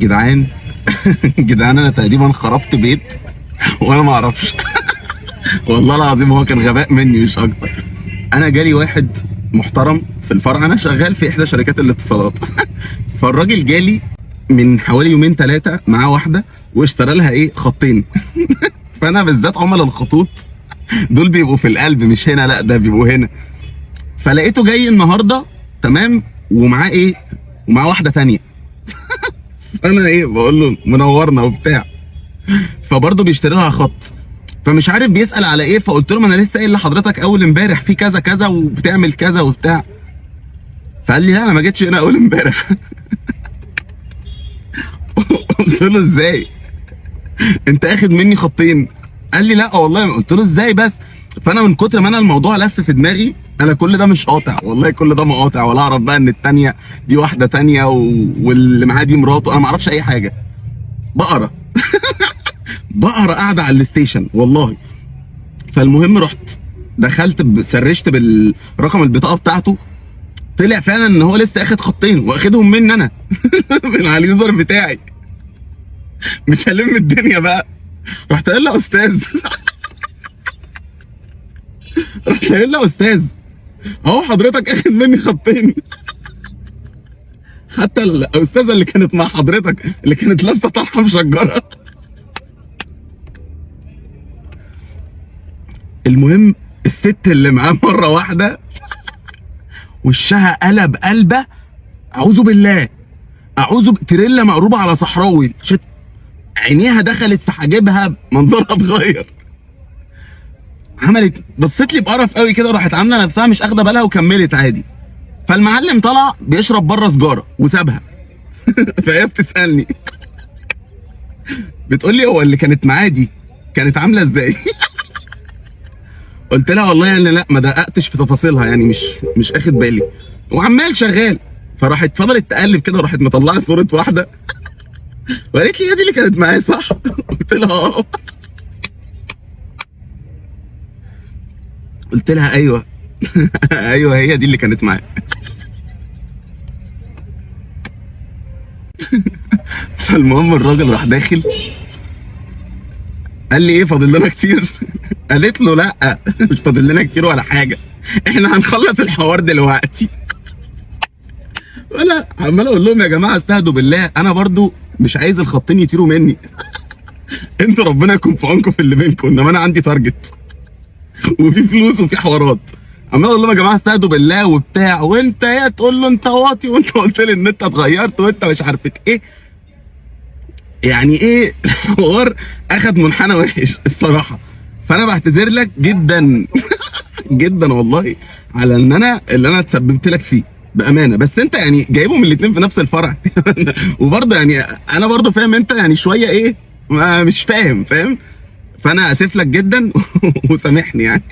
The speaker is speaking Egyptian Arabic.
جدعان جدعان انا تقريبا خربت بيت وانا ما اعرفش. والله العظيم هو كان غباء مني مش اكتر. انا جالي واحد محترم في الفرع، انا شغال في احدى شركات الاتصالات. فالراجل جالي من حوالي يومين ثلاثة معاه واحدة واشترى لها ايه، خطين. فانا بالذات عملاء الخطوط دول بيبقوا في القلب، مش هنا، لا ده بيبقوا هنا. فلقيته جاي النهارده تمام ومعاه ايه، ومعاه واحدة تانية. انا ايه بقول له منورنا وبتاع، فبرضه بيشتري لها خط، فمش عارف بيسال على ايه. فقلت له ما انا لسه قايل لحضرتك اول امبارح في كذا كذا وبتعمل كذا وبتاع. فقال لي لا انا ما جيتش هنا اول امبارح. قلت له ازاي انت اخد مني خطين؟ قال لي لا والله. قلت له ازاي بس؟ فانا من كتر ما انا الموضوع لف في دماغي، انا كل ده مش قاطع والله، كل ده ما قاطع، ولا اعرف بقى ان التانية دي واحدة تانية واللي معاه دي مراته، انا ما اعرفش اي حاجة. بقرة بقرة قاعدة على ال station والله. فالمهم رحت دخلت سرشت بالرقم البطاقة بتاعته، طلع فعلا ان هو لسه اخد خطين واخدهم مني انا من على ال user بتاعي. مش هلم الدنيا بقى. رحت قايل له استاذ، رحت قايل له استاذ اهو حضرتك اخد مني خطين. حتى الاستاذة اللي كانت مع حضرتك اللي كانت لابسه طرحه مشجره. المهم الست اللي معاه مرة واحدة وشها قلب قلبه، اعوذ بالله اعوذ تريلا مقروبه على صحراوي، شت عينيها دخلت في حاجبها، منظرها اتغير. عملت بصيت لي بقرف قوي كده، وراحت عامله نفسها مش اخده بالها وكملت عادي. فالمعلم طلع بيشرب بره سجاره وسابها. فهي بتسالني بتقول لي هو اللي كانت معاه دي كانت عامله ازاي؟ قلت لها والله يعني لا ما دققتش في تفاصيلها، يعني مش اخد بالي، وعمال شغال. فراحت فضلت تقلب كده، وراحت مطلعه صوره واحدة وقالت لي هي دي اللي كانت معايا صح؟ قلت لها اه. قلت لها ايوه ايوه هي دي اللي كانت معايا. فالمهم الراجل راح داخل قال لي ايه فاضل لنا كتير؟ قالت له لا مش فاضل لنا كتير ولا حاجة، احنا هنخلص الحوار دلوقتي. وانا عمال اقول لهم يا جماعة استهدوا بالله، انا برضو مش عايز الخطين يطيروا مني. انتوا ربنا يكون في عونكم في اللي بينكم، انما انا عندي تارجت وفي فلوس وفي حوارات. عمال اقول لهم يا جماعة استهدوا بالله وبتاع، وانت ايه تقول له انت واطي، وانت قلت لي ان انت اتغيرت وانت مش عارفه ايه. يعني ايه الحوار اخد منحنى وحش الصراحة. فانا بعتذر لك جدا جدا والله على ان انا اللي انا اتسببت لك فيه بامانه، بس انت يعني جايبهم الاثنين في نفس الفرع. وبرضه يعني انا برضه فاهم انت يعني شوية ايه ما مش فاهم، فاهم؟ فانا اسف لك جدا وسامحني يعني.